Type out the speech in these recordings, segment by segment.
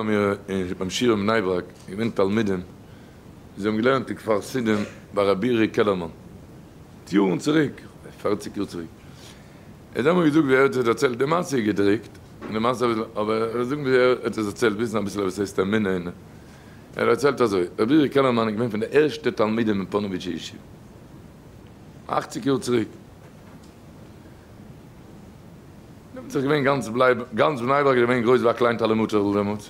ביי מיר ביים שיעור אין בני ברק איז געווען תלמידים, זיי האבן געלערנט אין כפר חסידים ביי רבי אורי קעלערמאן, יארן צוריק, פערציג יאר צוריק, ער האט אמאל געזאגט ווי ער האט עס דערציילט, די מעשה איז געדרוקט, און די מעשה אבער איך וועל זאגן ווי ער האט עס דערציילט, וויסן אביסל וואס הייסט אמונה און ער דערציילט אזוי, רבי אורי קעלערמאן איז געווען פון די ערשטע תלמידים אין פאנאוויטשער ישיבה, אכציג יאר צוריק. דעמאלטס איז געווען גאנץ גאנץ בני ברק איז געווען גרויס ווי א קליין תלמוד תורה'ל דעמאלטס,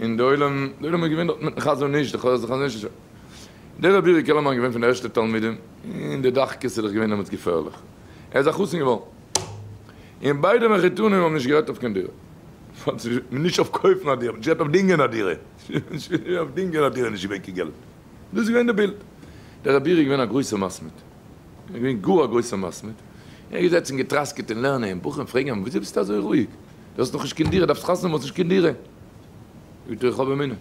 און די עולם די עולם איז געווען דארט מיטן חזון איש, די חזון איש איז דער רבי ר' קעלערמאן געווען פון די ערשטע תלמידים, און די דחקות איז דאך געווען דעמאלטס געפערליך, ער איז א חתן געווארן, און ביידע מחותנים האבן נישט גערעדט אויף קיין דירה, נישט אויף קויפן א דירה, נישט גערעדט אויף דינגען א דירה, אויף דינגען א דירה איז נישט געווען קיין געלט, דאס איז געווען די בילד, דער רבי ר' איז געווען א גרויסער מסמיד. ער איז געווען גאר א גרויסער מתמיד, ער איז געזעצן געטראסקעט אין לערנען, און בחורים פרעגן אים, וויאזוי ביסטו אזוי רואיג? דו האסט נאכנישט קיין דירה, דארפסט חתונה האבן, האסט נישט קיין דירה. זאגט ער, איך האב אמונה,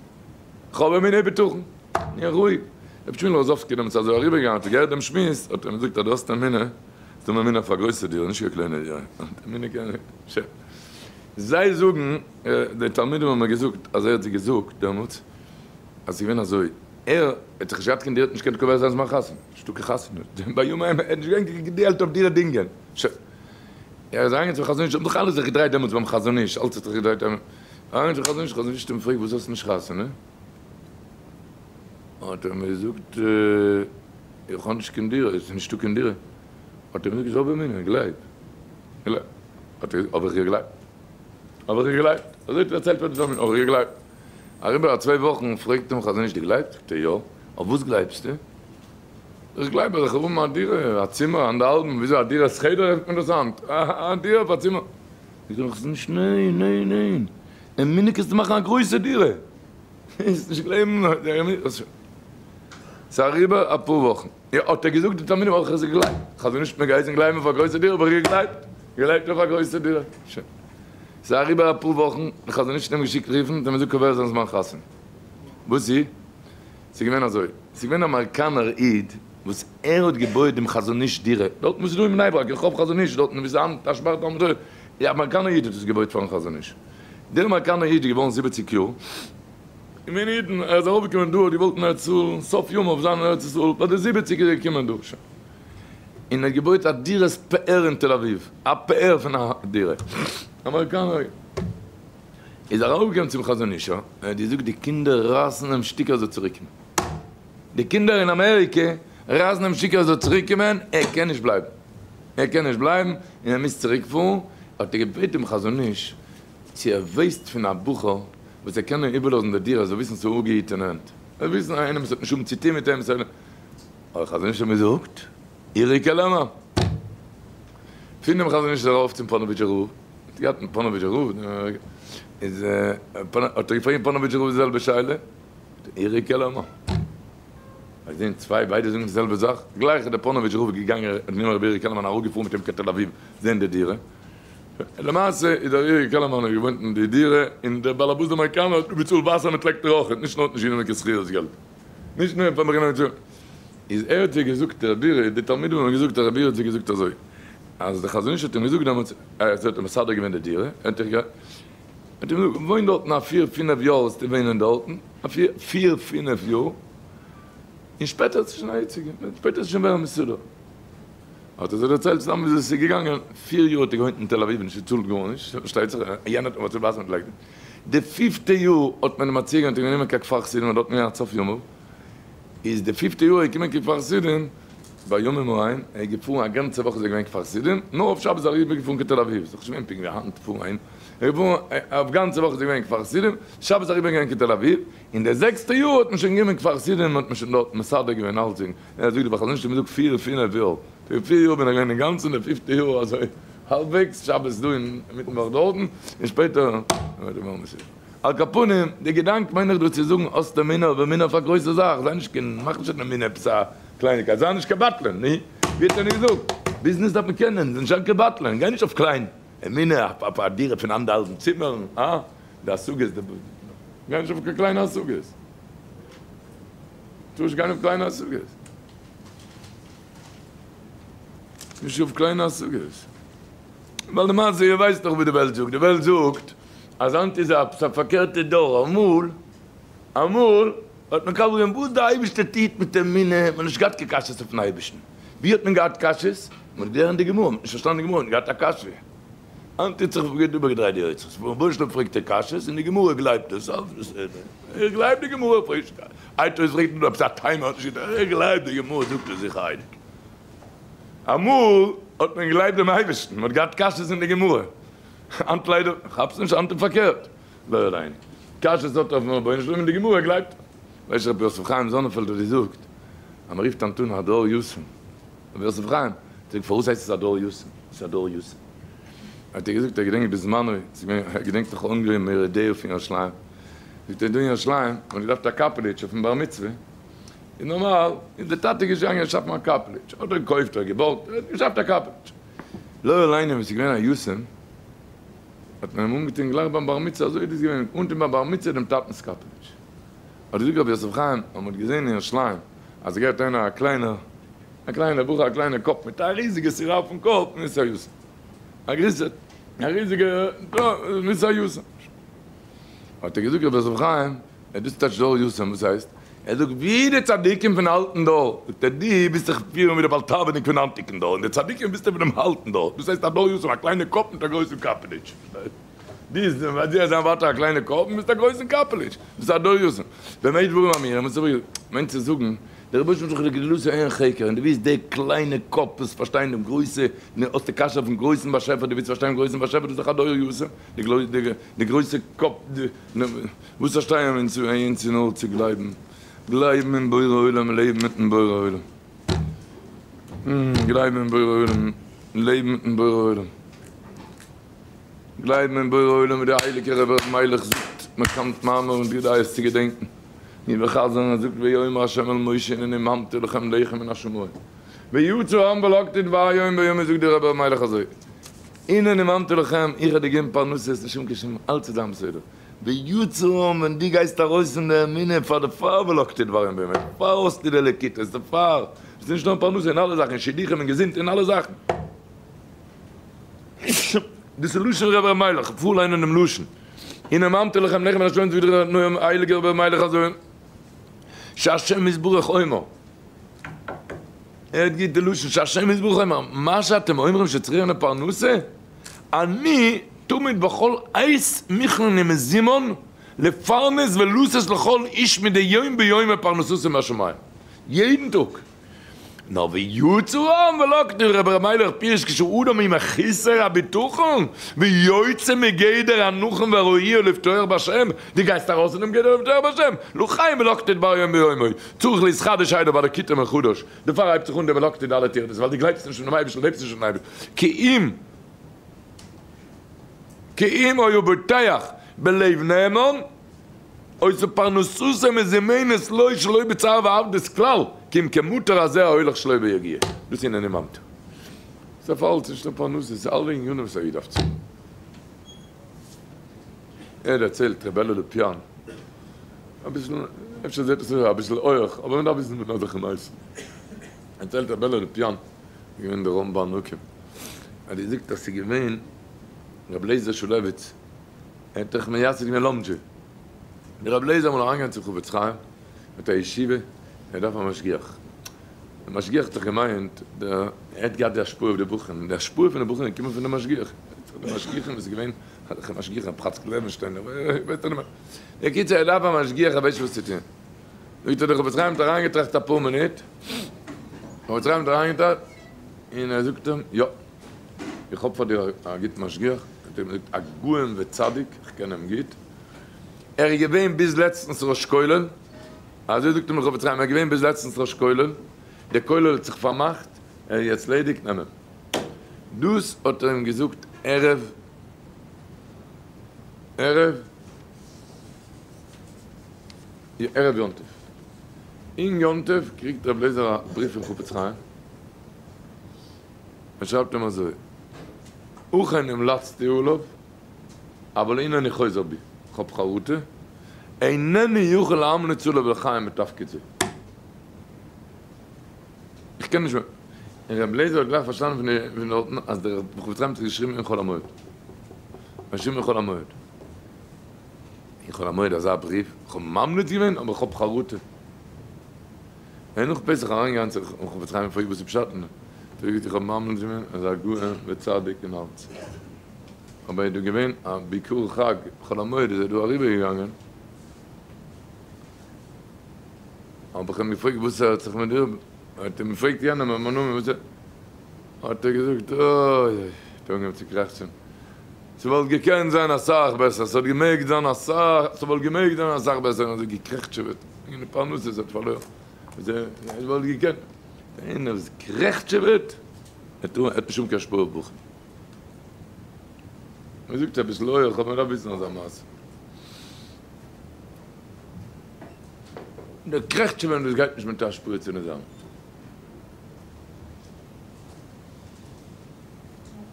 איך האב אמונה ובטחון, איך בין רואיג. רבי שמואל ראזאווסקי דעמאלטס איז אזוי אריבערגעגאנגען, האט ער געהערט דעם שמועס, האט ער אים געזאגט, אז דו האסט אמונה, איז דא אמונה אויף א גרויסע דירה, נישט קיין קליינע דירה, אמונה קען ש. זיי זאגן, די תלמידים האבן מיר געזאגט, אז ער האט זיי געזאגט דעמאלטס, אז ס'איז געווען אזוי, ער האט זיך נישט געהאט קיין דירה, האט נישט געקענט קובע זיין זמן חתונה, נישטא קיין חתונה, בימים ההם ער האט נישט געהאט קיין געלט אויף דירה דינגען, שוין. ער איז אריינגעגאנגען צום חזון איש, האבן זיך אלע זיך געדרייט דעמאלטס ביים חזון איש, אלץ האט זיך געדרייט ארום, אריינגעגאנגען צום חזון איש, חזון איש האט אים געפרעגט וואס האסטו נישט חתונה? האט ער אים געזאגט איך האב נישט קיין דירה, עס איז נישטא קיין דירה, האט ער אים געזאגט זאל באמונה, גלייב, גלייב, האט ער געזאגט האב איך געגלייבט, האב איך געגלייבט, אזוי האט ער דערציילט פאר די תלמידים, האב איך געגלייבט. אריבער א צוויי וואכן פרעגט אים חזון איש דו גלייבסט? זאגט ער יא, אויף וואס גלייבסטו? איך גלייב אז איך וועל האבן א דירה, א צימער, אנדערהאלבן, וויאזוי א דירת חדר רופט מען דאס היינט? א דירה אויף א צימער. זאגט אים חזון איש ניין ניין ניין, אמונה קענסטו מאכן א גרויסע דירה, קענסט נישט גלייבן, ס'איז אריבער אפאר וואכן, יא האט ער געזאגט די תלמידים האב איך עס געגלייבט, חזון איש האט מיר געהייסן גלייבן אויף א גרויסע דירה האב איך געגלייבט, געגלייבט אויף א גרויסע דירה, שוין. ס'איז אריבער אפאר וואכן, די חזון איש האט אים געשיקט רופן, האט אים געזאגט קובע זיין זמן חתונה. וואס איז? ס'איז געווען אזוי, ס'איז געווען א אמעריקאנער איד וואס ער האט געבויעט דעם חזון איש דירה, דארטן וואס איז דא אין בני ברק, רחוב חזון איש, דארטן ווי ס'איז היינט אשבעל תלמוד תורה, די אמעריקאנער איד האט עס געבויט פארן חזון איש. דער אמעריקאנער איד איז געווארן זיבעציג יאר, און ווען אידן, ער איז ארויפגעקומען דא, האט געוואלט אין ארץ ישראל, סוף ימיו זיין אין ארץ ישראל, ביי די זיבעציג איז ער געקומען דא, שוין. און ער האט געבויעט א דירת פאר אין תל אביב, א פאר פון א דירה, אמעריקאנער איז ארויפגעקומען צום חזון איש, ער האט געזאגט די קינדער רייסן אים שטיקער ער זאל צוריק קומען, די קינדער אין אמעריקע רייסן אים שטיקער ער זאל צוריק קומען, ער קען נישט בלייבן, ער קען נישט בלייבן און ער מוז צוריק פארן, האט ער געבעטן דעם חזון איש צו ער ווייסט פון א בחור וואס ער קען אים איבערלאזן די דירה, ער זאל וויסן ס'איז אפגעהיטענע הענט, ער זאל וויסן איינעם וואס האט נישט האבן צוטון מיט אים, האט חזון איש אים געזאגט, אירי קעלעמער. פון דעם חזון איש איז ער ארויף צום פאנאוויטשער רב, האט געהאט מיט פאנאוויטשער רב, איז האט ער געפרעגט פאנאוויטשער רב די זעלבע שאלה, אירי קעלעמער. האט געזען צוויי ביידע זאגן די זעלבע זאך, גלייך איז דער פאנאוויטשער רב געגאנגען האט גענומען רבי אירי קעלעמאן אראפגעפארן מיט אים קיין תל אביב זען די דירה, למעשה איז דער אירי קעלעמאן האט געוואוינט אין די דירה, און דער בעל הבית דער אמעריקאנער האט אפגעצאלט וואסער מיט לעקטער אויכעט, נישט נאר האט נישט גענומען קיין שכירות געלט. נישט נאר פאר מיר צו איז ער האט זיי געזאגט דער רבי די תלמידים האבן געזאגט דער רבי האט זיי געזאגט אזוי אז דער חזון איש האט אים געזאגט דעמאלטס ער האט אים מסדר געווען די דירה האט ער האט אים געזאגט וואוין דארטן א פיר פינעף יאר זאלסטו וואוינען דארטן א פיר פיר פינעף יאר און שפעטער האט זיך שוין א עצה געבן שפעטער איז שוין ווערן מסודר האט ער זיי דערציילט סתם וויאזוי עס איז געגאנגען פיר יאר האט ער געוואוינט אין תל אביב און נישט געצאלט גארנישט פארשטייט זיך יענער האט אים באצאלט וואסער מיט לעקטער. די פיפטע יאר האט מען אים מציע געווען האט ער גענומען קיין כפר חסידים און דארט געווען עד סוף ימיו, איז די פיפטע יאר ער געקומען קיין כפר חסידים בימים ההם, ער איז געפארן א גאנצע וואך איז ער געווען כפר חסידים, נאר אויף שבת איז ער אריבער געפארן קיין תל אביב, ס'איז דאך נישט געווען פונקט ווי היינט פארן אהין, ער איז געפארן אויף גאנצע וואך איז ער געווען כפר חסידים, שבת אריבער געגאנגען קיין תל אביב, און די זעקסטע יאר האט מען שוין גענומען כפר חסידים האט מען שוין דארט מסדר געווען אלצדינג, ער זאגט די חזון איש האט מיר געזאגט פיר פינעף יאר, פיר יאר בין איך געווען אינגאנצן, די פיפטע יאר אזוי. האלבוועגס שבת דא און אינמיטן וואך דארטן, און שפעטער על כל פנים, די געדאנק מיין איך דא צו זאגן, האסט אמונה אויף אמונה אויף א גרויסע זאך, זיי נישט קיין, מאך נישט אמונה עפעס א קלייניקייט, זיי נישט קיין בטלן, נו, ווי האט ער נישט געזאגט, ביזנעס דארף מען קענען, זיי נישט קיין בטלן, גיי נישט אויף קליין, אמונה אויף א דירה פון אנדערהאלבן צימערן, אה, די השגות, די, גיי נישט אויף קיין קליינע השגות, טאר נישט גיין אויף קליינע השגות. נישט אויף קליינע השגות. ווייל למעשה איר ווייסט דאך ווי די וועלט זאגט, די וועלט זאגט. אז היינט איז א פארקערטע דור, אמאל אמאל האט מען מקבל געווען וואס דער אייבערשטער טוט מיט אמונה, מען האט נישט געהאט קיין קשיות אויפן אייבערשטן, ווי האט מען געהאט קשיות? מען האט געלערנט די גמרא, מען האט נישט פארשטאנען די גמרא, מען האט געהאט א קשיא, היינט טוט זיך איבערגעדרייט די יוצרות, רבונו של עולם פרעגט ער קשיות און די גמרא גלייבט עס, איך גלייב די גמרא, איי תוס' פרעגט נאר עפעס א טעם האט נישט געטון, איך גלייב די גמרא זאגט עס זיכער הייליג. אמאל האט מען געגלייבט דעם אייבערשטן, מען האט געהאט קשיות אין די גמרא, היינט ליידער, כאפסט נישט, היינט איז פארקערט, לא עלינו, קשיות האט ער אויפן רבונו של עולם און די גמרא גלייבט ער. ווייסט רבי יוסף חיים זאנענפעלד האט געזאגט אז מען רופט היינט אן הדור יתום, רבי יוסף חיים האט געזאגט פארוואס הייסט עס הדור יתום, וואס איז הדור יתום? האט ער געזאגט ער געדענקט בזמנו, ער געדענקט נאך אנגעהויבן מורה דעה פון ירושלים, זאגט ער דא אין ירושלים האט מען געדארפט א קאפעליטש אויפן בר מצוה, איז נארמאל איז די טאטע געגאנגען שאפן א קאפעליטש, אדער געקויפט אדער געבארגט, ער האט געשאפט א קאפעליטש. לא עלינו ווען ס'איז געווען א יתום האט מען אים אנגעטון גלייך ביים בר מצוה, אזוי איז דאס געווען, אנטון ביים בר מצוה דעם טאטנ'ס קאפעליטש. האט געזאגט רבי יוסף חיים אז מ'האט געזען אין ירושלים אז ס'גייט איינער א קליינער, א קליינער בחור א קליינער קאפ מיט א ריזיגע סירה אויפן קאפ, און עס איז א יתום. א גריסע, א ריזיגע, און עס איז א יתום. האט ער געזאגט רבי יוסף חיים, דאס טייטש דור יתום, וואס הייסט? ער זאגט ווי די צדיקים פון אלטן דור, זאגט ער דו ביסט זיך פירן ווי די בעל תאווה'ניק פון היינטיגן דור, און די צדיקים ביסטו פונעם אלטן דור, דאס הייסט א דור יתום, א קליינע קאפ מיט א גרויסן קאפעליטש, דו ביסט זיין ווייטער א קליינע קאפ און ביסט א גרויסן קאפעליטש, דאס איז א דור יתום. במה דברים אמורים, וואס האב איך מיינט צו זאגן, דער רבוש ע האט זיך לגדולתו אין חקר, און דו ווילסט די קליינע קאפ וואס פארשטיין דעם גרויסע, האסט די קשיא אויפן גרויסן באשעפער, דו ווילסט פארשטיין דעם גרויסן באשעפער, דאס איז דאך א דור יתום, די גרויסע קאפ, וואס פארשטייען אונז צו אונז נאר צו גלייבן, גלייבן אין בורא עולם, לעבן מיטן בורא עולם, גלייבן אין בורא עולם, לעבן מיטן בורא עולם, גלייבן אין בורא עולם ווי דער הייליגער רבי ר' מיילעך זאגט, מקאנט מאמר און כדאי עס צו געדענקן, מיר וחזר'ן, ער זאגט ויאמר ה' אל משה הנני ממטיר לכם לחם מן השמים ויצא העם ולקטו דבר יום ביומו זאגט דער רבי ר' מיילעך אזוי הנני ממטיר לכם איך וועל דיר געבן פרנסה עס איז נישט קיין שום אלץ איז דיין בסדר ויצא העם ווען דו גייסט ארויס פון די אמונה פאר דערפאר ולקטו דבר יום ביומו דערפאר האסטו די לקיטות דערפאר עס איז נישט נאר פרנסה אין אלע זאכן אין שידוכים אין געזונט אין אלע זאכן דאס איז לשון רבי ר' מיילעך פארליינען דעם לשון הנני ממטיר לכם לחם מן השמים זאגט דער הייליגער רבי ר' מיילעך אזוי שהשם יתברך אומר, ער האט גוט די לשון, שהשם יתברך אומר, מה שאתם אומרים שצריכים לפרנסה, אני תמיד בכל עת מוכן ומזומן לפרנס ולתת לכל איש מדי יום ביומו פרנסתו מהשמים, יעדן טאג. נאר ויצא העם ולקטו רבי ר' מיילעך פירש כשהאדם הוא מחוסר הביטחון ויוצא מגדר הנכון והראוי לבטוח בהשם, דו גייסט ארויס פונעם גדר לבטוח בהשם, לחיים ולקטו דבר יום ביומו, צריך להתחדש עליו בלקיטה מחדש, דערפאר הייבט זיך אן דער ולקטו די אלע טרדות, ווייל דו גלייבסט נישט אינעם אייבערשטן, לעבסט נישט מיטן אייבערשטן, כי אם כי אם היה בוטח בלב נאמן. היתה פרנסתו מזומנת לו שלא בצער ועבדות כלל, כי אם כמטר הזה ההולך שלא ביגיעה. דאס איז הנני ממטיר. ס'איז אויף אלץ, נישט נאר פרנסה, ס'איז אלע ענינים וואס א איד דארף צו. ער דערציילט ר' אלי' לופיאן, אביסל, אפשר זעט עס אויס אביסל הויעך, אבער מען דארף וויסן פון אזעלכע מעשים. דערציילט ר' אלי' לופיאן, געווען דער רמב ן עקב, האט געזאגט אז ס'איז געווען ר' לייזער שולעוויץ, ער האט דאך מייסד געווען לאמדזשע. דער רבי לעזער אמאל אריינגעגאנגען צום חפץ חיים מיט א ישיבה, ער דארף א משגיח. דער משגיח האט זיך געמיינט, דער ער האט געהאט די השפעה אויף די בחורים, די השפעה פון די בחורים איז געקומען פון דעם משגיח. די משגיחים איז געווען אזעלכע משגיחים, רבי חצקל לעווענשטיין, בקיצור ער דארף א משגיח ער ווייסט נישט וואס צו טון. זאגט ער דער חפץ חיים האט אריינגעטראכט אפאר מינוט, חפץ חיים האט אריינגעטראכט, און ער זאגט אים, יא. איך האב פאר דיר א גוטן משגיח, האט ער אים געזאגט, א גאון וצדיק, איך קען אים גוט, ער איז געווען ביז לעצטנס ראש כולל, אזוי זאגט אים דער חפץ חיים, ער איז געווען ביז לעצטנס ראש כולל, דער כולל האט זיך פארמאכט, ער איז יעצט ליידיג, נעם אים. דאס האט ער אים געזאגט ערב ערב ערב יום טוב. אין יום טוב קריגט רבי אליעזר א בריוו פון חפץ חיים, ער שרייבט אים אזוי, אכן המלצתי עליו, אבל הנני חוזר בי, כ'האב חרטה, אינני יכול להמליץ עליו לחיים בתפקיד זה. איך קען נישט מער. און רבי אליעזר האט גלייך פארשטאנען פון דארטן אז דער חפץ חיים האט עס געשריבן אין חול המועד. געשריבן אין חול המועד. איך האב אמאל אזא בריוו, איך האב ממליץ געווען אבער איך האב חרטה. ער איז נאך פסח אריינגעגאנגען צו חפץ חיים און פרעגט וואס איז פשט אין דעם, האט ער געזאגט איך האב ממליץ געווען ער איז א גאון וצדיק און אלץ, אבער איז דא געווען א ביקור חג חול המועד איז ער דא אריבער געגאנגען, האב איך אים געפרעגט וואס ער האט זיך מיט דיר, האט אים געפרעגט יענער מיט מיין נאמען וואס ער, האט ער געזאגט אוי אוי, האט ער אנגעהויבן צו קרעכצען, ס'וואלט געקענט זיין אסאך בעסער, ס'האט געמעגט זיין אסאך, ס'וואלט געמעגט זיין אסאך בעסער, און אזוי געקרעכטשעוועט, און די פרנסה ס'האט פארלוירן, עס וואלט געקענט, איינער וואס קרעכטשעוועט, ער האט נישט האבן קיין השפעה אויף בחורים. מ'זאגט אביסל הויעך אבער מ'דארף וויסן אזא מעשה. דער קרעכטשעווען דאס גייט נישט מיט השפעה צונעזאמען.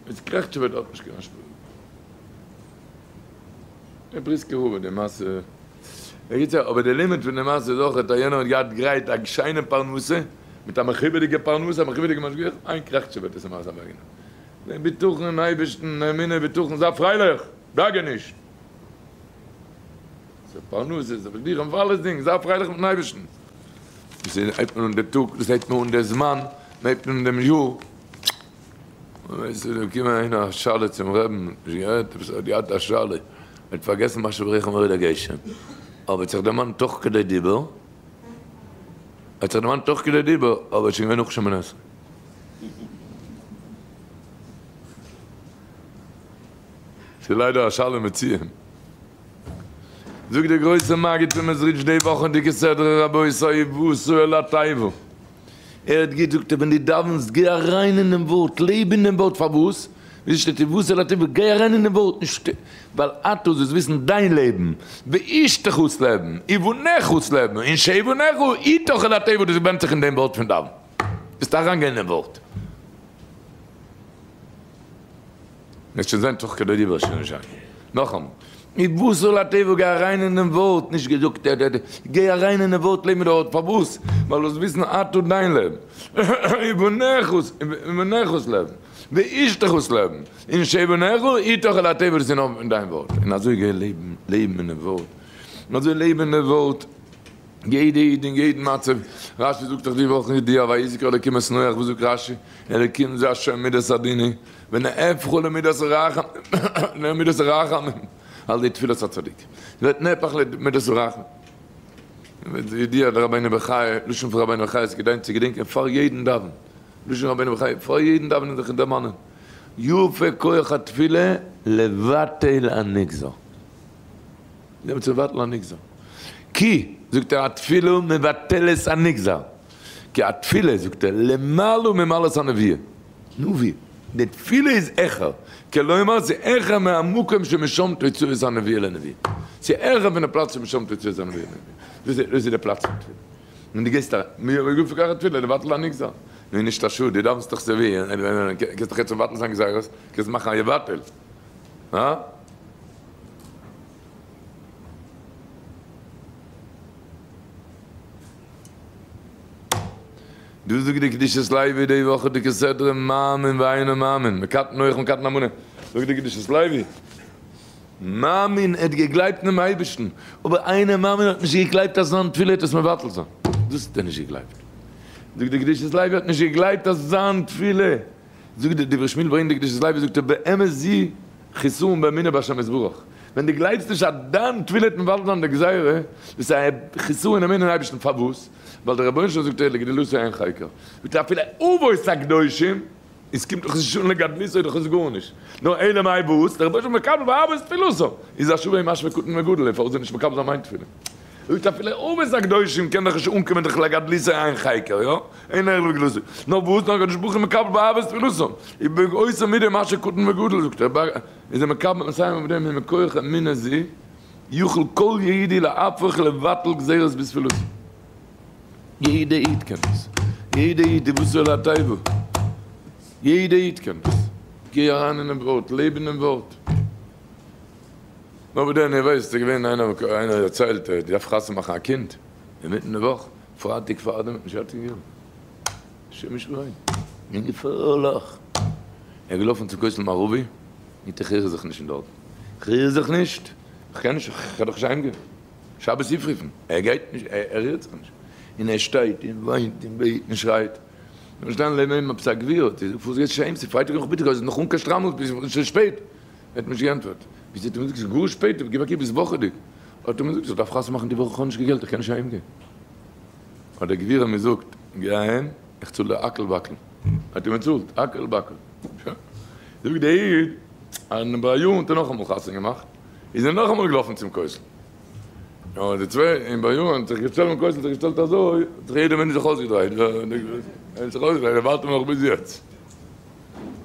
איז קרעכטשעוועט האט נישט קיין השפעה. דער בריסקער רב האט די מעשה בקיצור, אבער די לימוד פון די מעשה איז אויך אז יענער האט געהאט גרייט א שיינע פרנסה, מיט א מכובד'יגע פרנסה, א מכובד'יגע משגיח, איין קרעכטשעוועט עס אים אוועקגענומען. בטחון אין אייבערשטן, אמונה, בטחון, זיי פרייליך, דאגה נישט. ס'איז פרנסה, ס'איז משגיחים, פאר אלעסדינג, זיי פרייליך מיטן אייבערשטן. דאס הייבט מען אן די טאג, דאס הייבט מען אן די זמן, מען הייבט אן דעם יאר. ווייסט דא קומען איינער א שאלה צום רעבן, נישט געהערט עפעס האט געהאט א שאלה, ער האט פארגעסן משיב הרוח ומוריד הגשם, אבער האט זיך דערמאנט תוך כדי דיבור, ער האט זיך דערמאנט תוך כדי דיבור, אבער עס איז שוין געווען נאך שמונה עשרה. ס'איז ליידער א שאלה מציון. זאגט דער גרויסער מגיד פון מעזריטש די וואכענדיגע סדרה רבותי ובאו אל התיבה. ער האט געזאגט ווען דו דאווענסט גיי אריין אינעם ווארט, לעב אינעם ווארט, פארוואס? וויאזוי שטייט ובאת אל התיבה, גיי אריין אינעם ווארט, נישט ווייל אתה זאלסט וויסן דיין לעבן, ואשתך'ס לעבן, ובניך'ס לעבן, און שבניך איתך אל התיבה, דאס ווענדט זיך אין דעם ווארט פון דאווען, זאלסט אריינגיין אינעם ווארט. וועט שוין זיין תוך כדי דיבור שוין נישט זיין. נאכאמאל, ובאת אל התיבה גיי אריין אינעם ווארט, נישט געזאגט ע ד, גיי אריין אינעם ווארט לעב מיט די ווארט, פארוואס? ווייל זאלסט וויסן אתה דיין לעבן, ובניך'ס לעבן, ואשתך'ס לעבן, און שבניך איתך אל התיבה דאס איז נאר מיט דיין ווארט, און אזוי גיי לעבן, לעבן אינעם ווארט, און אזוי לעבן אינעם ווארט, יעדע איד אין יעדן מצב, רשי זאגט דאך די וואך אין ידיעה ויזכר אלקים את נח, וואס זאגט רשי? אלקים זה השם מידת הדין, ונהפכו למידת למידת הרחמים על ידי תפילת הצדיק, ווערט נהפך למידת הרחמים. ידיעה דרבינו בחיי, לשון פון רבינו בחיי איז כדאי צו געדענקען פאר יעדן דאווען, לשון רבינו בחיי, פאר יעדן דאווענען זיך דערמאנען, יפה כח התפילה לבטל הנגזר. דעם צו מבטל הנגזר. כי, זאגט ער, התפילה מבטלת הנגזר. כי התפילה, זאגט ער, למעלה ממעלת הנבואה. נביא. די תפילה איז העכער. כלומר, ס'איז העכער מהמקום שמשם תוצאות הנבואה לנביא. ס'איז העכער פון די פלאץ שמשם תוצאות הנבואה לנביא. דאס איז די פלאץ פון תפילה. ווען דו גייסט אריין, יפה כח התפילה לבטל הנגזר. נו, נישט א שאד, דו דאווענסט דאך סייווי, קענסט דאך יעצט מבטל זיין גזירות, קענסט מאכן א יבטל. הא? דא זאגט די קדושת לוי די וואכעדיגע סדרה מאמין ואינו מאמין, מקטן נוח מקטן אמונה, זאגט די קדושת לוי, מאמין ער האט געגלייבט אינעם אייבערשטן, אבער אינו מאמין האט נישט געגלייבט אז זיין תפילה וועט עס מבטל זיין, דאס האט ער נישט געגלייבט, זאגט די קדושת לוי האט נישט געגלייבט אז זיין תפילה זאגט די דברי שמואל ברענגט די קדושת לוי זאגט ער באמת זו חיסרון באמונה בהשם יתברך, ווען דו גלייבסט נישט אז דיין תפילה וועט מבטל זיין די גזירה, דאס איז א חיסרון אין אמונה אין אייבערשטן, פארוואס? ווייל דער רבונו של עולם זאגט ער לגדולתו אין חקר, זאגט ער אפילו אבות הקדושים, עס קומט דאך נישט אן לגדלותו דאך איז גארנישט, נאר אלא מאי וואס? דער רבונו של עולם מקבל באהבת תפילתו, איז השווה ומשווה קטן וגדול, און פארוואס זאל ער נישט מקבל זיין מיין תפילה? זאגט אפילו אבות הקדושים קען דאך נישט אנקומען דורך לגדלותו אין חקר, יא? אין ערך לגדלותו, נאר וואס? נאר הקדוש ברוך הוא מקבל באהבת תפילתם, ובאותה מידה מה שקטן וגדול, זאגט ער, איז ער מקבל מסיים אויף דעם ומכח אמונה זו יוכל כל יהודי להפוך לבטל גזירות בתפילתו. יעדע איד קען דאס, יעדע איד די וואס זאל א תיבה, יעדע איד קען דאס, גיי אריין אינעם ווארט, לעב אינעם ווארט. נאר וואס דען, איר ווייסט, ס'איז געווען איינער, איינער דערציילט, ער האט געדארפט חתונה מאכן א קינד אינמיטן די וואך, פרייטאג פארדעם האט נישט געהאט קיין געלט, השם ישמרינו, געווען געפערליך, ער איז געלאפן צום כותל מערבי, מיט איך ריר זיך נישט אין דארטן, איך ריר זיך נישט. איך קען נישט, איך קען דאך נישט אהיימגיין שבת אויפרופן, ער גייט נישט, ער רירט זיך נישט, און ער שטייט און וויינט און בעט און שרייט, מיר שטייען לעבן אים עפעס א גביר, האט געזאגט פארוואס גייסטו נישט אהיים, ס'איז פרייטאג נאכמיטאג, האסט נאך אן קיין שטריימל, ביסט שוין שפעט, ער האט מיר נישט געענטפערט, ביז ער האט אים געזאגט ס'איז גאר שפעט, גיב א קוק ביסט וואכעדיג, האט ער מיר געזאגט איך דארף חתונה מאכן די וואך, איך האב נישט קיין געלט, איך קען נישט אהיים גיין, האט דער גביר אים געזאגט גיי אהיים, איך צאל דיר הכל בכל, האט ער באצאלט הכל בכל, שוין, זאגט דער איד אז אין ביי יארן האט ער נאכאמאל חתונה געמאכט, איז ער נאכאמאל געלאפן צום כותל, יא די צוויי אין ביי יארן האט זיך געשטעלט ביים כותל האט זיך געשטעלט אזוי, האט זיך יעדער מענטש זיך אויסגעדרייט, ער האט זיך אויסגעדרייט, ער ווארט אים נאך ביז יעצט.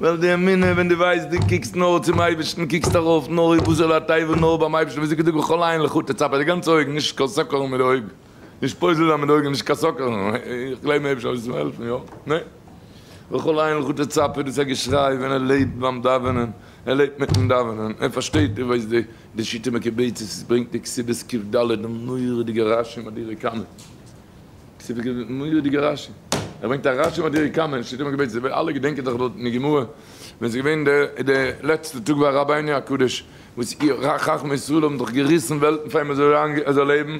ווייל די אמונה ווען דו ווייסט דו קוקסט נאר צום אייבערשטן, קוקסט ארויף נאר ובזה לתיבה נאר ביים אייבערשטן, ווי זאגט די גמרא כל עין לך תצפה, די גאנצע אויגן, נישט קיין סאקערן מיט די אויגן. נישט פוזל זיין מיט די אויגן, נישט קיין סאקערן, איך גלייב אין אייבערשטן וועסט מיר העלפן, יא? ניין. וכל עין לך תצפה, דאס איז א געשריי ווען ער לעבט ביים דאווענען, ער לעבט מיטן דאווענען, ער פארשטייט, איר ווייסט די די שיטה מקובצת, עס ברענגט די כתובות ק ד, די מורא'דיגע רשי מאדירי קמא, כתובות ק ד, מורא'דיגע רשי, ער ברענגט א רשי מאדירי קמא אין שיטה מקובצת, אלע געדענקען דאך דארט אין די גמרא, ווען עס איז געווען די די לעצטע טאג ביי רבינו הקדוש, וואס חכמי ישראל האבן דאך געריסן וועלטן פאר אים ער זאל לעבן, און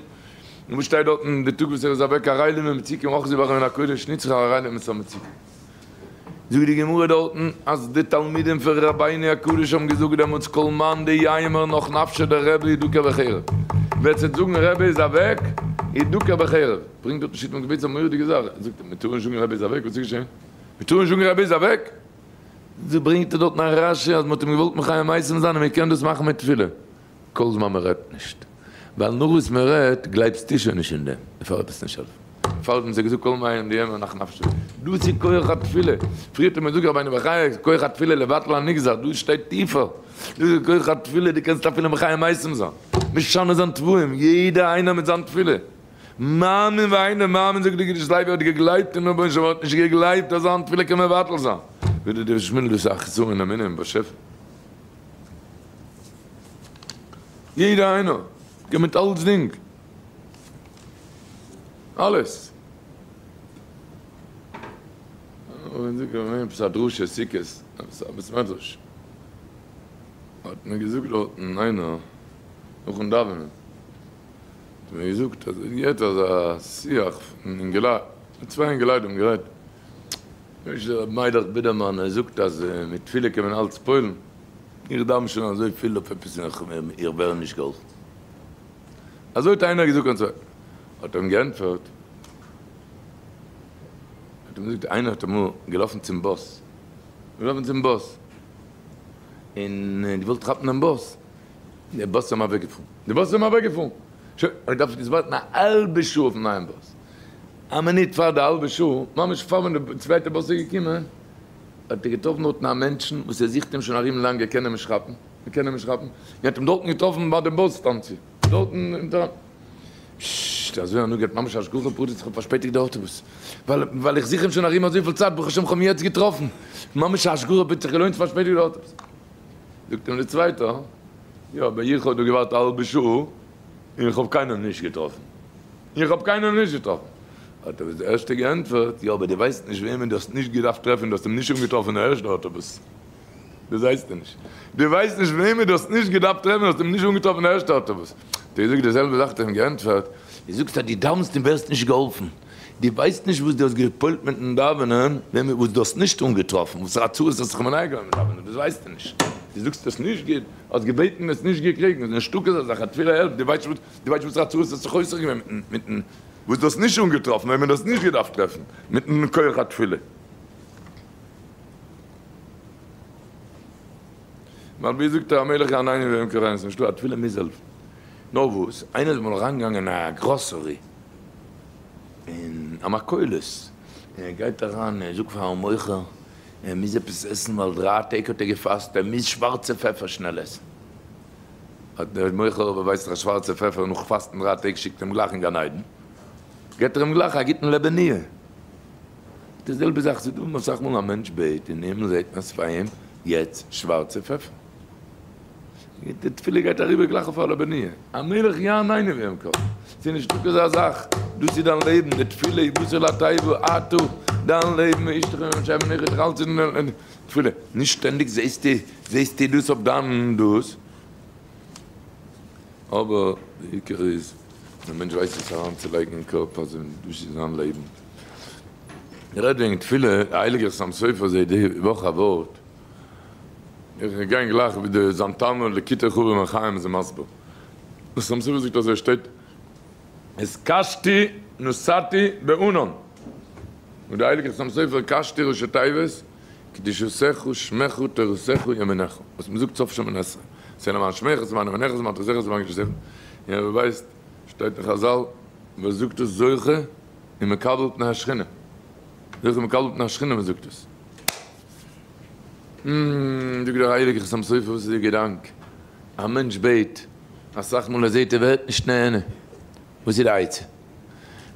וואס שטייט דארטן די טאג וואס ער איז אוועק ערלים ומציקים אחזו בארון הקודש נצחו הערלים את המציקים. זאגט די גמרא דארטן אז די תלמידים פון רבינו הקדוש האבן געזאגט דעמאלטס כל מאן דיימר נח נפשיה דרבי איז דוקא בחרב, ווער ס'וועט זאגן רבי איז אוועק איז דוקא בחרב, ברענגט דארט נישט מיט א מורא'דיגע זאך, זאגט ער מ'טאר נישט זאגן רבי איז אוועק, וואס איז געשען? מ'טאר נישט זאגן רבי איז אוועק? זאגט ברענגט ער דארטן א רשי אז מ'האט אים געוואלט מחיה מתים זיין און מ'קען דאס מאכן מיט תפילה. כל זמן מען רעדט נישט, ווייל נאך וואס מען רעדט גלייבסטו שוין נישט אין דעם, דערפאר וועט עס נישט העלפן. דערפאר האט מען זיי געזאגט כל מים דיהם נח נפשו. דאס איז כח התפילה. פריער האט מען געזאגט רבינו בחיי כח התפילה לבטל הנגזר, דא שטייט טיפער. דאס איז כח התפילה, דו קענסט אפילו מחיה מתים זיין, משנה זיין טבעים, יעדער איינער מיט זיין תפילה. מאמין ואינו מאמין זאגט די קדושת לוי האט געגלייבט אין רבונו של עולם האט נישט געגלייבט אז זיין תפילה קען מבטל זיין. ווידער דער שמואל דאס איז א חסרון אין אמונה אין באשעפער. יעדער איינער קען מיט אלצדינג, אלעס. עפעס א דרשה סוכות, עפעס א בית מדרש, האט מיר געזאגט דארטן איינער נאכן דאווענען, האט מיר געזאגט אז ער האט געהערט אזא שיח פון אינגעלייט, צוויי אינגעלייט האבן גערעדט, ר' מיילעך בידערמאן ער זאגט אז מיט תפילה קען מען אלץ פועל'ן, איך דאוון שוין אזוי פיל אויף עפעס און איך ווער נישט געהאלפן. אזוי האט איינער געזאגט און צווייטער האט אים געענטפערט, האט אים געזאגט איינער האט אמאל געלאפן צום באס, געלאפן צום באס, און געוואלט כאפן דעם באס, דער באס איז אים אוועקגעפארן, דער באס איז אים אוועקגעפארן, שוין, ער דארף יעצט ווארטן א האלבע שעה אויפן נייעם באס, א מינוט פאר די האלבע שעה, ממש פאר ווען די צווייטע באס איז געקומען, האט ער געטראפן דארטן א מענטשן וואס ער זוכט אים שוין ארום לאנג ער קען אים נישט כאפן, ער קען אים נישט כאפן, און האט אים דארטן געטראפן ביי די באס סטאנציע, דארטן אונטער א. פששש, אזוי הנאה געהאט, ממש השגחה פרטית איך האב פארשפעטיגט די אוטובוס, ווייל ווייל איך זוך אים שוין ארום אזויפיל צייט, ברוך השם איך האב אים יעצט געטראפן, ממש השגחה פרטית זיך געלוינט צו פארשפעטיגן די אוטובוס. זאגט אים דער צווייטער, יא אבער איך האב דא געווארט א האלבע שעה און איך האב קיינעם נישט געטראפן. איך האב קיינעם נישט געטראפן. האט ער דער ערשטער געענטפערט, יא אבער דו ווייסט נישט וועמען דו האסט נישט געדארפט טרעפן, דו האסט אים נישט אנגעטראפן אין דער ערשטער אוטובוס. דאס ווייסטו נישט. דו ווייסט נישט וועמען דו האסט נישט געדארפט טרעפן, דו האסט אים נישט אנגעטראפן אין דער ערשטער אוטובוס. האט ער געזאגט די זעלבע זאך האט ער אים געענטפערט, דו זאגסט אז דו דאווענסט און ווערסט נישט געהאלפן. דו ווייסט נישט וואס דו האסט גע'פועל'ט מיט'ן דאווענען, וועמען וואס דו האסט נישט אנגעטראפן, וואסערע הצעות האסט זיך מונע געווען מיט דאווענען, דאס ווייסטו נישט. דו זאגסט עס נישט גוט, האסט געבעטן און עס נישט געקריגן, איז נישטא כזה זאך, א תפילה העלפט, דו ווייסט דו ווייסט וואסערע הצעות האסט זיך עוסק געווען מיט'ן מיט'ן וואס דו האסט נישט אנגעטראפן, וועמען דו האסט נישט געדארפט טרעפן, מיט'ן כח התפילה. ווייל ווי זאגט המלך יעננו ביום קראנו, ס'נישטא א תפילה מוז העלפן. נאר וואס, איינער איז אמאל אריינגעגאנגען אין א גראסערי, אין א מכולת, און ער גייט אריין, ער זאגט פארן מוכר, ער מוז עפעס עסן ווייל דריי טעג האט ער געפאסט, ער מוז שווארצע פעפער שנעל עסן. האט דער מוכר אבער ווייסט דאך אז שווארצע פעפער נאך פאסטן דריי טעג שיקט אים גלייך אין גן עדן, געבט ער אים גלייך א גוטן לבניה. די זעלבע זאך ס'איז דא אסאך מאל א מענטש בעט אין הימל זעט מען ס'פאר אים יעצט שווארצע פעפער. די תפילה גייט אריבער גלייך אויף א לבניה. המלך יעננו ביום קרוב. ס'איז נישטא כזה זאך. דאס איז דיין לעבן, די תפילה איז בשר לתיבה אתה, דיין לעבן, אשתך און אנשי בניך איז אלץ אין תפילה. נישט שטענדיג זעסטו זעסטו דאס אויף דיין דאס. אבער די עיקר איז דער מענטש ווייסט עס אריין צו לייגן אין קאפ אז דאס איז זיין לעבן. איך רעד וועגן תפילה, דער הייליגער חתם סופר זעהט די וואך א ווארט, איך וועל גיין גלייך ווי די זיין תלמיד ליקוטי חוה בן חיים איז מסביר. דער חתם סופר זאגט אזוי שטייט התקשתי נסעתי בענן, און דער הייליגער חתם סופר קשתי ראשי תיבות קדושתך שמך תורתך ימינך, וואס מען זאגט סוף שמונה עשרה, עשה למען שמך למען ימינך למען תורתך למען קדושתך, און ווער ווייסט שטייט אין חזל ווער זאגט עס זוכה און מקבל פני השכינה, זוכה מקבל פני השכינה ווער זאגט עס? זאגט דער הייליגער חתם סופר וואס איז די געדאנק? א מענטש בעט אסאך מאל ער זעט ער ווערט נישט נהנה, וואס איז די עצה?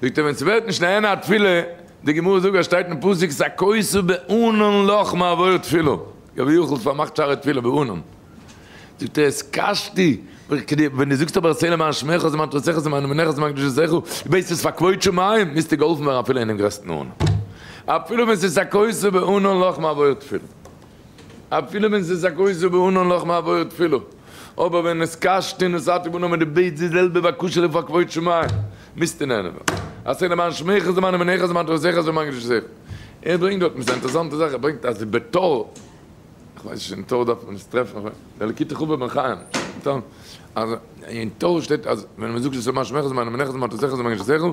זאגט ער ווען ס'ווערט נישט נהנה א תפילה, די גמרא זאגט אז שטייט אין פסוק סכוסו בענן לך מעבור תפילה, כביכול ס'פארמאכט שערי תפילה בענן, זאגט ער התקשתי, ווען דו זאגסט אבער עשה למען שמך ולמען תורתך ולמען ימינך ולמען קדושתך, דו בעטסט עס פאר כבוד שמים, מוזטו געהאלפן ווערן אפילו אינעם גרעסטן ענן, אפילו ווען ס'איז סכוסו בענן לך מעבור תפילה. אפילו ווען ס'איז סכוסו בענן לך מעבור תפילה, אבער ווען התקשתי נסעתי בענן ווען דו בעטסט די זעלבע בקשה פאר כבוד שמים, מוזטו נענה ווערן. עשה למען שמך ולמען ימינך ולמען תורתך ולמען קדושתך. ער ברענגט דארט, ס'איז א אינטערעסאנטע זאך, ער ברענגט אז בטור, איך ווייס נישט אין טור דארף מען עס טרעפן, דער ליקוטי חבר בן חיים, אז אין טור שטייט אז ווען מען זאגט עשה למען שמך ולמען ימינך ולמען תורתך ולמען קדושתך,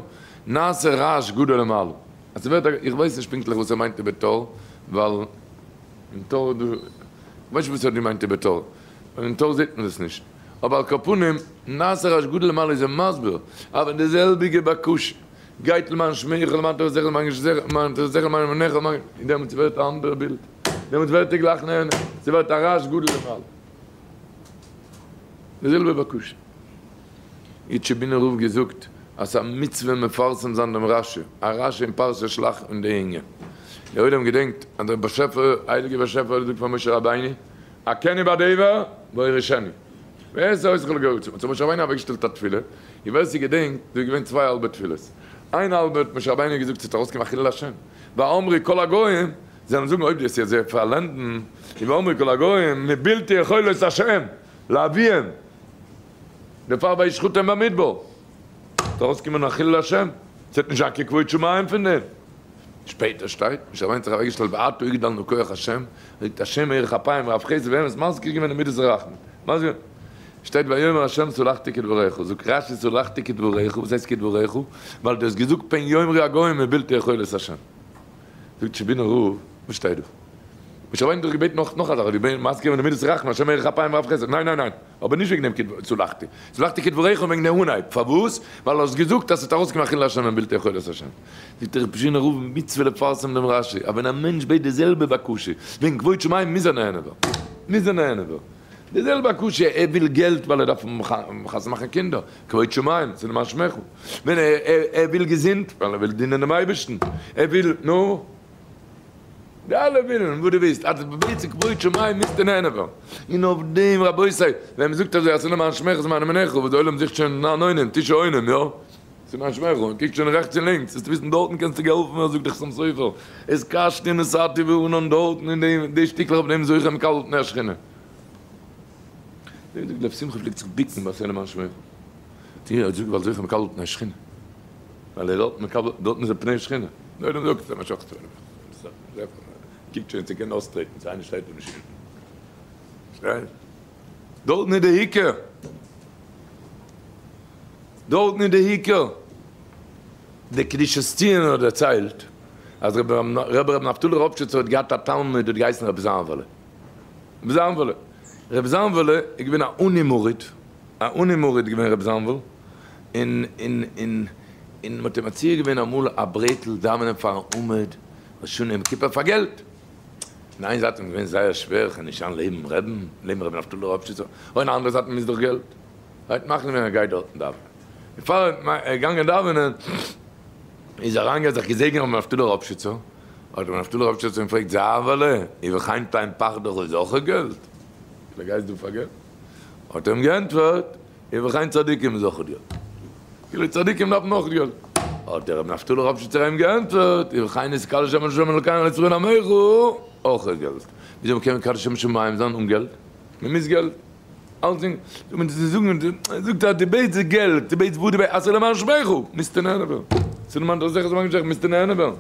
נעשה רעש גדול למעלה. אז ס'ווערט א, איך ווייס נישט פונקטליך וואס ער מיינט איבער טור, ווייל אין טור איז דא, איך ווייס נישט וואס ער האט געמיינט איבער טור, ווייל אין טור זעט מען דאס נישט, אבער על כל פנים, נעשה רעש גדול למעלה איז ער מסביר, אז ווען די זעלביגע בקשה גייט למען שמך ולמען תורתך ולמען קדושתך ולמען תורתך ולמען ימינך ולמען, דעמאלטס ווערט א אנדערע בילד, דעמאלטס ווערט ער גלייך נהנה, ס'ווערט א רעש גדול למעלה. די זעלבע בקשה. טשעבינער רב געזאגט אז ס'איז א מצוה מפרסם זיין דעם רשי, א רשי אין פרשת שלח אין די ענין. דער עולם געדענקט אז דער באשעפער, הייליגער באשעפער האט געזאגט פאר משה רבינו, הכני בדבר והורישני. ואעשה אותך לגוי עצום. האט זיך משה רבינו אוועקגעשטעלט א תפילה, און ווער ס'געדענקט, דא איז געווען צוויי האלבע תפילות. איין האלבע האט משה רבינו געזאגט ס'וועט ארויסקומען א חילול השם, ואמרו כל הגוים, זיי וועלן זאגן אויב דו וועסט יעצט זיי פארלענדן, און ואמרו כל הגוים, מבלתי יכולת השם להביאם. דערפאר וישחטם במדבר, ס'וועט ארויסקומען א חילול השם, ס'וועט נישט זיין קיין כבוד שמים פון דעם. שפעטער שטייט, משה רבינו האט זיך אוועקגעשטעלט ועתה יגדל נא כח השם, זאגט השם ארך אפיים רב חסד ואמת, מזכיר געווען די מידת הרחמים, מזכיר, שטייט ויאמר השם סלחתי כדבריך, זאגט רשי סלחתי כדבריך, וואס הייסט כדבריך? ווייל דו האסט געזאגט פן יאמרו הגוים מבלתי יכולת השם. זאגט טשעבינער רב, וואס שטייט דא? משה רבינו האט דאך געבעטן נאך נאך א זאך, געבעטן מזכיר געווען די מידת רחמים, השם ארך אפיים רב חסד, ניין ניין ניין, אבער נישט וועגן דעם כדבריך, סלחתי, סלחתי כדבריך וועגן דעם אנהייב, פארוואס? ווייל האסט געזאגט אז ס'וועט ארויסקומען א חילול השם מבלתי יכולת השם. זאגט דער טשעבינער רב, מצוה לפרסם דעם רשי, אז ווען א מענטש בעט די זעלבע בקשה וועגן כבוד שמים מוז ער נענה ווערן, מוז ער נענה ווערן. די זעלבע בקשה, ער וויל געלט ווייל ער דארף חתונה מאכן קינדער, כבוד שמים, ס'איז למען שמך. ווען ער וויל געזונט, ווייל ער וויל דינען דעם אייבערשטן, ער וויל, נו, די אלע ווילן וואס דו ווילסט, אז דו בעטסט כבוד שמים מוזטו נהנה ווערן. און אויף דעם רבותי, ווען מ'זאגט אזוי עשה למען שמך למען ימינך, וואס די עולם זוכט שוין ניין עונים, תשעה עונים, יא? למען שמך, און קוקט שוין רעכטס און לינקס, זאלסטו וויסן דארטן קענסטו געהאלפן ווערן, זאגט דער חתם סופר, התקשתי נסעתי בענן דארטן אין דעם, די שטיקלעך אויף דעם זוכה מקבל פני השכינה. דער זאגט לב שמחה פלעגט זיך ביקן ביי עשה למען שמך. תראה, ער זאגט ווייל זוכה מקבל פני השכינה. ווייל ער דארט מקבל, דארטן איז ער פני שכינה. דער עולם זאגט, זה מה שחשוב. קוקט שוין צו קענען אויסטרעטן, צו איינער שטייט און נישט. דארטן איז דער עיקר. דארטן איז דער עיקר. דער קדושת ציון האט דערציילט אז רבי רבי נפתלי ראפשיצער האט געהאט א תלמיד האט געהייסן רבי זאנוועלע. רבי זאנוועלע. רבי זאנוועלע איז געווען א עני מרוד. א עני מרוד איז געווען רבי זאנוועל. און און און און מ'האט אים מציע געווען אמאל א ברעטל דאווענען פארן עמוד ראש השנה יום כיפור פאר געלט. פון איין זייט איז אים געווען זייער שווער, כ'קען נישט זיין לעבן רעבן, לעבן רבי נפתלי ראפשיצער, און אנדערע זייט מ'מוז דאך געלט. גייט מאכן ווען ער גייט דארטן דאווענען. און פאר ער איז געגאנגען דאווענען איז ער אריינגעגאנגען זיך געזעגענען אויף רבי נפתלי ראפשיצער, האט רבי נפתלי ראפשיצער אים געפרעגט, זאוועלע, ובכן תן פחדך איז אויך געלט? דו גייסט דא פאר געלט? האט ער אים געענטפערט, ובכן צדיקים איז אויך געלט. כאילו צדיקים דארפן אויך געלט. האט דער רבי נפתלי ראפשיצער אים געענטפערט, ובכן יתקדש שם השם אלוקינו על ישראל עמך, אויך געלט. וויאזוי קען מען מקדש שם שמים זיין אן געלט? מען מוז געלט. אלצדינג, זיי זאגן, זאגט ער, דו בעטסט געלט, דו בעטסט וואס דו בעטסט, עשה למען שמך, מוזטו נהנה ווערן, עשה למען תורתך, עשה למען קדושתך, מוזטו נהנה ווערן.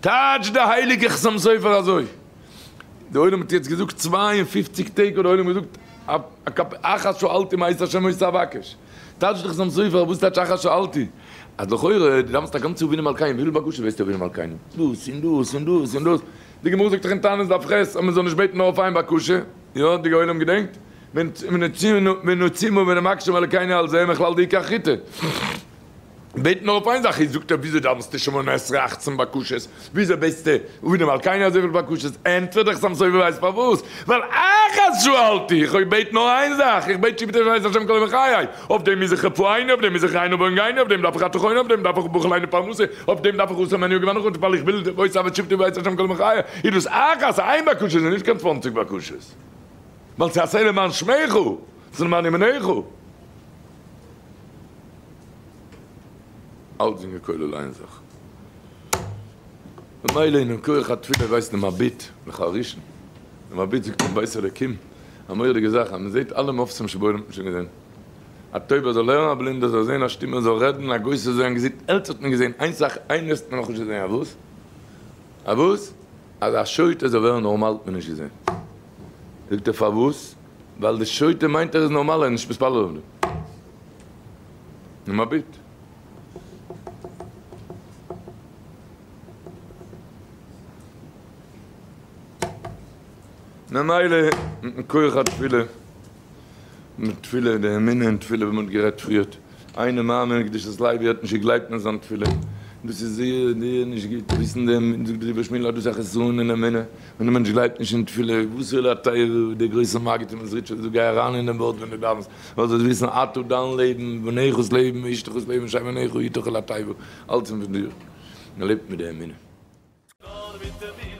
טייטש די הייליגע חתם סופר אזוי, די עולם האט יעצט געזאגט 52 טעג האט די עולם געזאגט אחת שאלתי מאת השם אותה אבקש, טייטש די חתם סופר וואס טייטש אחת שאלתי, אז לכאורה דו דאווענסט א גאנצע אבינו מלכינו, וויפיל בקשות וועסטו אבינו מלכינו? דאס און דאס און דאס און דאס, די גמרא זאגט דאך אין תענית דף ח' אז מען זאל נישט בעטן נאר אויף איין בקשה, יא די עולם געדענקט? ונוצימו ונמקשם אלקינו על זה מכלל דאיכא אחריתא. בעט נאר אויף איין זאך, איז זאגט ער וויאזוי דאווענסטו שמונה עשרה אכצן בקשות, וויאזוי בעטסטו אבינו מלכינו אזויפיל בקשות, ענטפערט דער חתם סופר ווייסט פארוואס, ווייל אחת שאלתי, איך בעט נאר איין זאך, איך בעט שיבתו בית השם כל ימי חיי, אויף דעם איז איך רפאיני, אויף דעם איז איך ריין ובונגני, אויף דעם דארף איך התכוני, אויף דעם דארף איך בוחליני פרנסה, אויף דעם דארף איך עשה ממני וגוון נחוץ, ווייל איך וויל עושה אבד שבטי בית השם כל ימי חיי, איז דאס אחת, איין בקשה, איז נישט קיין צוואנציג בקשות, ווייל ס'איז עשה למען שמך, ס'איז למען ימינך. אלצדינג איז כולל איין זאך. ממילא אינעם כח התפילה ווייסט די מביט לך הראשון, די מביט זאגט אין בית אלוקים א מורא'דיגע זאך אז מען זעט אלע מופתים שבעולם האט מען שוין געזען, א טויבער זאל הערן, א בלינדער זאל זען, א שטומער זאל רעדן, א גוסס זאל זיין געזונט, אלץ האט מען געזען, איין זאך, איין נס האט מען נאכנישט געזען, א וואס? א וואס? אז א שוטה זאל ווערן נארמאל האט מען נישט געזען. זאגט ער פארוואס? ווייל די שוטה מיינט ער איז נארמאל ער איז נישט מתפלל אויף דעם. נו מביט. ממילא מיטן כח התפילה, מיט תפילה, די אמונה אין תפילה ווי מען האט גערעדט פריערט, איינער מאמין קדושת לוי האט נישט געגלייבט אין זיין תפילה, דאס איז זייער זייער נישט גוט, וויסן דעם, זאגט דער רבי שמואל אז דאס איז א חסרון אין אמונה, ווען א מענטש גלייבט נישט אין תפילה, וואס זאל א תיבה, דער גרויסער מגיד פון מעזריטש האט געזאגט גיי אריין אין דעם ווארט ווען דו דאווענסט, ווייל זאלסט וויסן אתה דיין לעבן, בניך'ס לעבן, אשתך'ס לעבן, שי בניך איתך אל התיבה, אלץ איז פון דיר, מען לעבט מיט די אמונה. נאר מיט אמונה.